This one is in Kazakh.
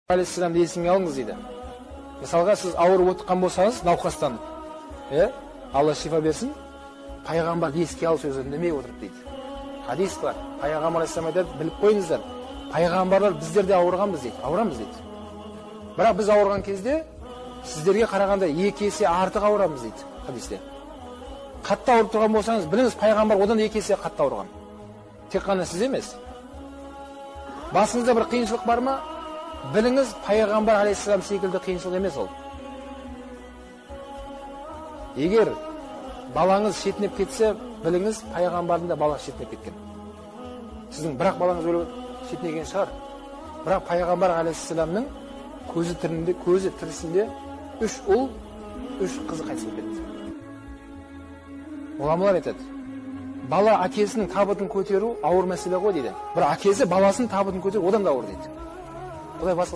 Алейхиссаламды есіңе алыңыз дейді. Мысалға, сіз ауырып отырған болсаңыз, науқастанып, Алла шифа берсін, пайғамбарды еске ал сөзі үндемей отырып дейді. Хадис бар. Пайғамбар алейхиссалам айтады, біліп қойыңыздар, пайғамбарлар біздер де ауырғанбыз дейді, ауырамыз дейді. Бірақ біз ауырған кезде сіздерге қарағанда 2 есе артық ауырамыз дейді хадисте. Қатты ауырып тұрған болсаңыз, біліңіз, пайғамбар одан 2 есе қатты ауырған. Тек қана сіз емес. Басыңызда бір қиыншылық бар ма? Біліңіз, пайғамбар алейхиссалам секілді қиыншылық емес ол. Егер балаңыз шетінеп кетсе, біліңіз, пайғамбардың да баласы шетінеп кеткен. Сіздің бірақ балаңыз өліп шетінеген шығар. Бірақ пайғамбар алейхиссаламның көзі тірісінде 3 ұл, 3 қызы қайтыс болып кетті. Ғұламалар айтады, бала әкесінің табытын көтеру ауыр мәселе ғой дейді. Бірақ әкесі баласының табытын көтеру одан да ауыр дейді. Құдай басқа